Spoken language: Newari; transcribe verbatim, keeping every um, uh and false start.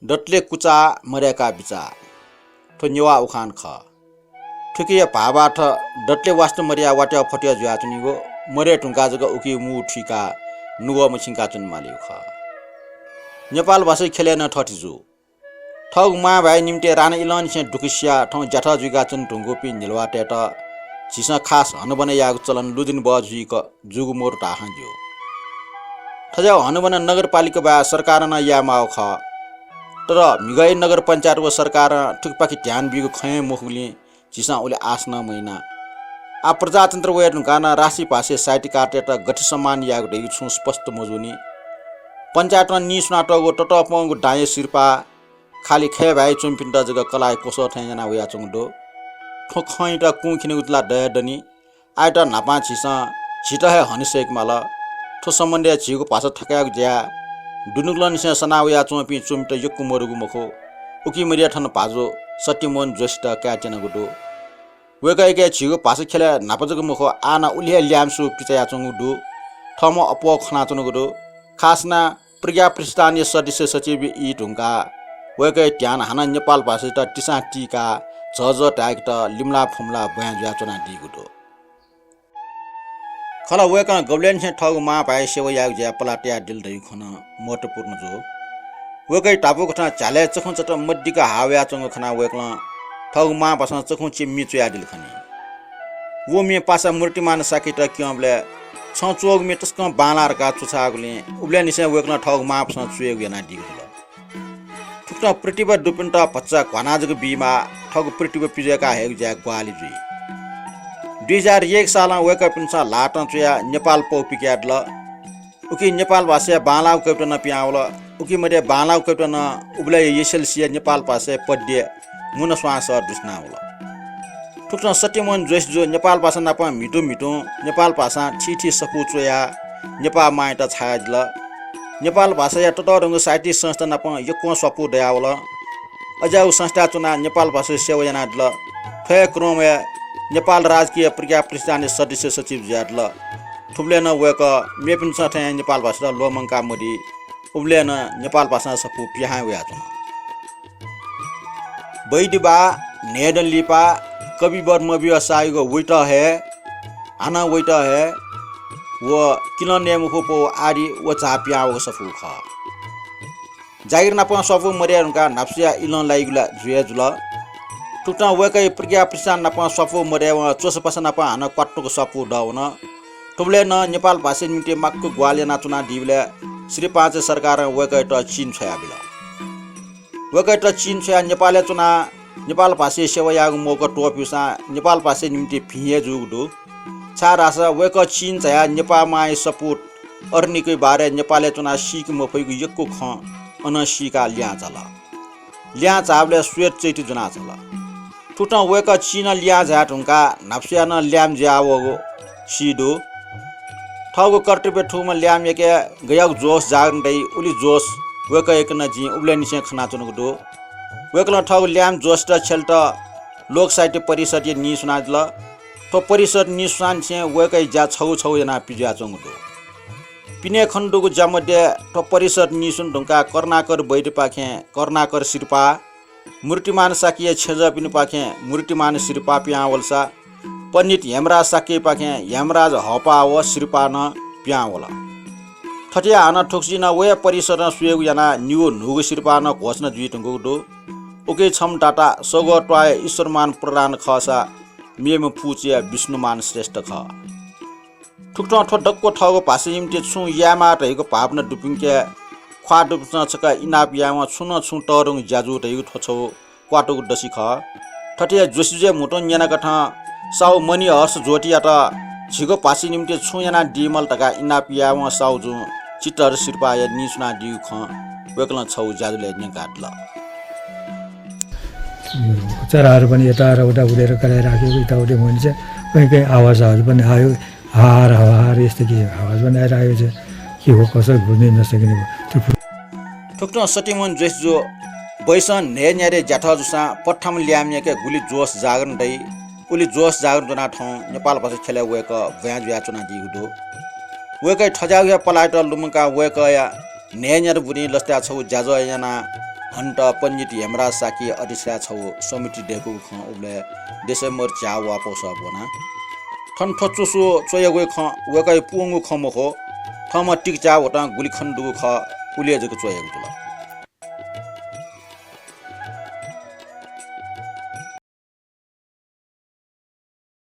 दतले कुचा मदय्का बिचा। थ्व नेवाः उखान खः। थुकिया भावार्थ दतले वास्ता मदया वात्या फत्या जुयाच्वनीगु, मदये धुंकाः जक उकी मू थुइकाः नुगः मछिंकाच्वने मालीगु खः। नेपाल भाषा ख्यलय् नं थथे जू। थःगु मांभाय् निम्तिं राना इलंनिसें दुःख सियाः थौं ज्याथ जुइकाच्वने धुंकूपिं न्हिलवातय्त झीसं खास हनाबना यायेगु चलन लुदिन बः जुइक जूगु मरु धाःसां ज्यू। थज्याःगु हनाबना नगरपालिकाबाय् सरकारं नं यायेमाःगु खः। तर म्हिगः नगर पञ्चायत व सरकारं थुकिपाखे ध्यान बीगु खँ हे मखुगुलिं झीसं उलि आश नं मयाना। आः प्रजातन्त्र वये धुंकाः नं राष्ट्रिय भाषाया साहित्यकारतय्त गथे सम्मान यायेगु धइगु छुं स्पष्ट मजूनि। पञ्चायतं नीस्वनातःगु ततःपंगु दांया सिरपाः खालि खय् भाय् च्वंपिन्त जक कलाःया क्वसः थें याना वयाच्वंगु दु। थ्व खँयात कुंखिनेगु ला दया दनि। आःयात न्हापां झीसं झीत हे हने सय्के माल। थ्व सम्बन्धय् झीगु भाषा थकायेगु ज्याय् दुनुगलंनिसें सना वयाच्वंपिं च्वमित यक्व मदुगु मखु। उकी मध्ये थन भाजु सत्यमोहन जोशीत कायेत्यनागु दु। वय्कःयाके झीगु भाषा ख्यलय् न्हापा जक मखु, आः नं उलि हे ल्याय्म्ह सु पिचायाच्वंगु दु। थःम्हं अप्वः खनाच्वनागु दु। खास यानाः प्रज्ञा प्रतिष्ठानया सदस्य सचिव ई धुंकाः वय्कःया ध्यान हानं नेपाल भाषायात तिसां तीकाः झःझः धाय्केत लिमलाः फुमलाः ब्वाँय् जुयाच्वनादीगु दु। खला वय्कलं गबलेंनिसें थःगु मांभाय् सेवा यायेगु ज्याय् पलाः तयादिल धइगु खँ नं महत्त्वपूर्ण जू। वय्कःया धापू कथं झ्यालय् चखुंचत मदिक्क हाः वयाच्वंगु खनाः वय्कलं थःगु मांभासं चखुंचिया म्ये च्वयादिल खनी। व म्ये पासा मूर्तिमान शाक्ययात क्यंबलय् छं च्वःगु म्ये तसकं बांलाः धकाः च्वछाःगुलिं उबलय्निसें वय्कलं थःगु मांभासं च्वयेगु यानादीगु जुल। थुकथं प्रतिभा दुपिन्त भचा घ्वाना जक बीमाः, थःगु प्रतिभा पिज्वय्का हयेगु ज्याय् ग्वाहालि जुइ। दुई हजार एक सालं वय्कःपिन्सं ल्हातं च्वयाः नेपाल पौ पिकयादिल। उकी नेपाल भाषाया बांलाःगु कविता नं पिहां वल। उकी मध्ये बांलाःगु कविता नं उबलय्या एसएलसीया नेपाल भाषाया पद्य मुना स्वांसः दुस्वना वल। थुकथं सत्यमोहन जोशी जु नेपाल भाषा नाप म्हितुं म्हितुं नेपाल भाषां थीथी सफू च्वयाः नेपाः मांयात छायादिल। नेपाल भाषाया ततःधंगु साहित्यिक संस्था नाप यक्वं स्वापू दयावल। अज्याःगु संस्थाय् च्वनाः नेपाल भाषाया सेवा यानादिल। थ्व हे क्रमय् नेपाल राजकीय प्रज्ञा प्रतिष्ठानया सदस्य सचिव जुयादिल। थुबलय् नं वय्कः मेपिन्सं थें नेपाल भाषायात ल्वःमंका मदी। उबलय् नं नेपाल भाषां सफू पिहां वयाच्वन। बैदिबा, न्हय्दँ लिपा, कविवर मबियो सायुगः वइत हे, हानं वइत हे व किलं नये मखु पौ आदि व झा पिहां वःगु सफू खः। जागिर नाप स्वापू मदये धुंकाः न्हापासिया इलं लाइगु ला जुया जुल। थुकथं वय्कःया प्रज्ञा प्रतिष्ठान नाप स्वापू मदयेवं च्वसापासा नाप हानं क्वातुक स्वापू दःवन। थुबलय् नं नेपाल भाषाया निंतिं माक्व ग्वाहालि यानाच्वनादीबलय् श्री पाँचय् सरकारं वय्कःयात चिन छ्वयाबिल। वय्कःयात चिन छ्वयाः नेपालय् च्वनाः नेपाल भाषाया सेवा यायेगु मौका त्वःब्यूसां नेपाल भाषाया निंतिं भिं हे जूगु दु। छाय्धाःसा वय्कः चिन झायाः नेपाः मांया सपूत अरनिकया बारे नेपालय् च्वनाः सीके मफइगु यक्व खँ अनं सीकाः लिहां झाल। लिहां झाःबलय् श्वेत चैती ज्वनाः झाल। थुकथं वय्कः चिनं लिहां झाये धुंकाः न्हापासिया नं ल्याय्म्ह जुयावःगु सी दु। थःगु कर्तव्य थूम्ह ल्याय्म्हयाके गज्याःगु जोश जागरण दइ, उलि जोश वय्कःयाके नं जिं उबलय्निसें खनाच्वनागु दु। वय्कलं थःगु ल्याय्म्ह जोशयात छ्यलेत लोक साहित्य परिषदया नीस्वनादिल। थ्व परिषद नीस्वनानिसें वय्कःया ज्या छगू छगू यानाः पिज्वयाच्वंगु दु। पिने खने दुगु ज्या मध्ये थ्व परिषद नीस्वने धुंकाः करुणाकर बैद्यपाखें करुणाकर सिरपाः, मूर्तिमान शाक्यया छेँजःपिनिपाखें मूर्तिमान सिरपाः पिहां वलसा, पण्डित हेमराज शाक्यपाखें हेमराज हःपाः व सिरपाः नं पिहां वल। थथे यानाः हानं थुगुसी नं वया परिषदं स्वयेगु यानाः निगू न्हूगु सिरपाः नं घोषणा जुइ धुंकूगु दु। उकी छम्ह दाता सौगः त्वाःया ईश्वरमान प्रधान खःसा मेम्ह पुचःया विष्णुमान श्रेष्ठ खः। थुकथं थ्व दक्व थःगु भाषाया निंतिं छुं यायेमाः धइगु भावना दुपिंके ख्वाः दुपिन्सं छकः इनाप यायेवं छुं नं छुं तःधंगु ज्या जू धइगु थ्व छगू क्वातुक दसि खः। थथे जोशी जुया म्हुतुं न्यनाकथं साहु मणिहर्ष ज्योतियात झीगु भाषाया निंतिं छुं यानादीमाल धकाः इनाप यायेवं साहु जुं चित्तहर सिरपाःया नीस्वनादीगु खँ वय्कलं छगू ज्याझ्वलय् न्यंकादिल। चराहरू पनि यता र उता उडेर कराइराखेको, यताउति भनिन्छ। कहीँ कहीँ आवाज, आवाज पनि आयो, हार हार यस्तो के आवाज पनि आइरहेको छ। के हो, कसो बुझ्नै नसकिने भयो। त्यो फु- थुकथं सत्यमोहन जोशी जु बैसं न्हय् न्यारे ज्याथ जूसां पट्ठाम ल्याय्म्हयाके गुलि जोश जागरण दइ, उलि जोश जागरण ज्वनाः थौं नेपाल भाषा ख्यलय् वय्कः ब्वाँय् जुयाच्वनादीगु दु। वय्कःया थज्याःगु हे पलाःयात लुमंकाः वय्कःया न्हय् न्यारे बुदिं लसताय् छगू ज्याझ्वः यानाः हन्त पण्डित हेमराज शाक्यया अध्यक्षताय् छगू समिति दय्‌कूगु खँ उबलय् डिसेम्बर झ्याः वा पौसः ब्वना। थन थ्व च्वसु च्वयागु खँ वय्‌कःया पूवंगु खँ मखु, थःम्हं तिकिचाः वतं गुलि खने दुगु खः उलि हे जक च्वयागु जुल।